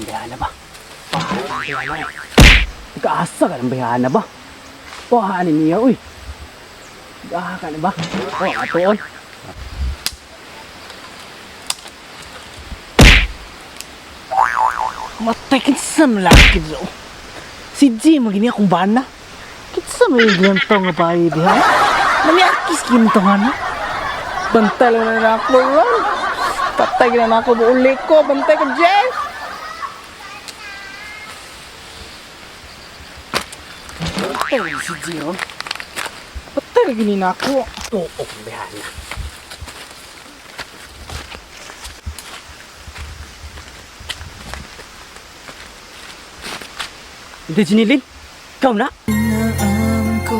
Bayana ba? Bayana eh. Nag-aasa ka ng bayana ba? Pahanin niya, uy. Nag-aasa ka na ba? Oh, atoon. Matay, kinsa man laki do. Si G, magini akong bana. Kinsa man yung ganito nga bayi diha? Maniakis kinto nga na. Bantay lang na ako ron. Patay na ako uli ko. Bantay ko, Jeff! Patay lagi si G ron. Patay lagi ni na ako. Oo, bayana. Hindi, Jinilin. Ikaw na. Inaamin ko,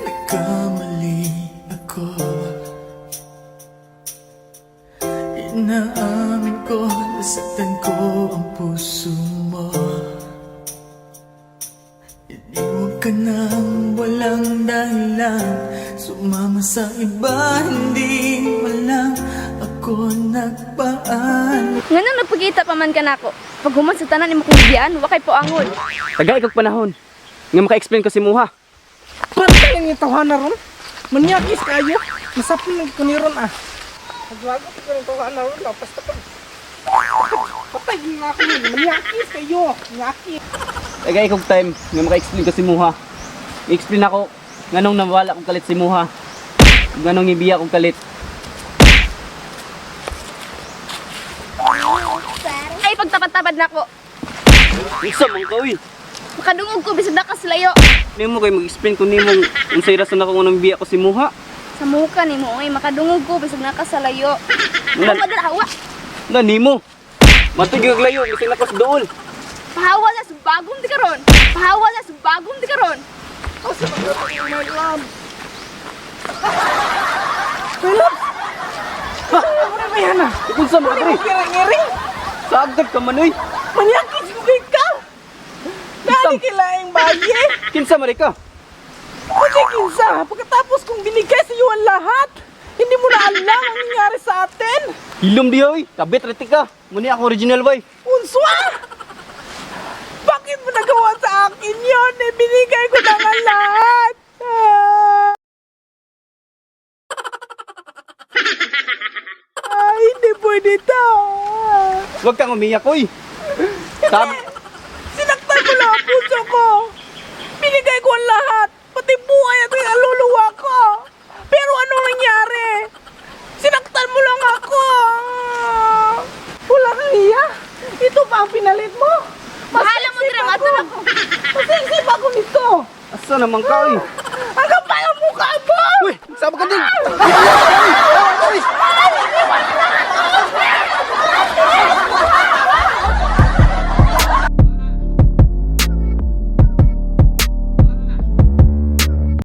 nagkamali ako. Inaamin ko, nasaktan ko ang puso mo. Iniwan ka nang walang dahilan. Sumama sa iba, hindi man lang ako nagpaalam. Nganong nagpakita pa man ka nako? Pag human sa tanan imo kong biyaan, wa kay poangol. Tagay kag panahon. Nga maka-explain ko si Muha. Bantay lang yung tawa na ron. Maniakis kayo. Masapin lang ko ni ron ah. Naglagot ko ng tawa na ron. Basta pag... Patay na ako yun. Maniakis kayo. Maniakis. Tagay kog time nga maka-explain ko si Muha. I-explain ako nganong nawala kong kalit si Muha. Nganong ibiya kong kalit. Ay pagtapat-tapad nako. Isa man ka uy. Makadungog ko bisag nakas layo. Nimo kay mag-explain ko nimo unsay rason ako nganong biya ko si Muha. Sa muka nimo ay makadungog ko bisag nakas sa layo. Wala. Hawa dala hawa. Na nimo. Matug kag layo bisag nako sa duol. Pahawa na sa bagong di karon. Pahawa na sa bagong di karon. My love. My love. Ano ba yan ah? Ikon sa mga dre. Ngiring-ngiring. Saagad ka man uy. Maniakis ko kay ka. Nani kilaing baye. Kinsa man ka? Kasi kinsa, pagkatapos kong binigay sa iyo ang lahat, hindi mo na alam ang nangyari sa atin. Hilom diha uy. Kabit ra ka. Muni ako original wife. Unswa! Bakit mo nagawa sa akin yun? Eh, binigay ko na nga lahat. Ah. Ay, hindi pwede to. Huwag kang umiyak uy. Sabi, Sinaktan mo lang ang puso ko. Binigay ko ang lahat. Pati buhay at ang kaluluwa ko. Pero anong nangyari? Sinaktan mo lang ako. Wala kang iya. Ito ba ang pinalit mo? Bahala mo dira pa mato na ko. Masexy pa ako nito. asa naman ka uy? Ang kapal ang mukha mo! Uy, sama ka din. Ah!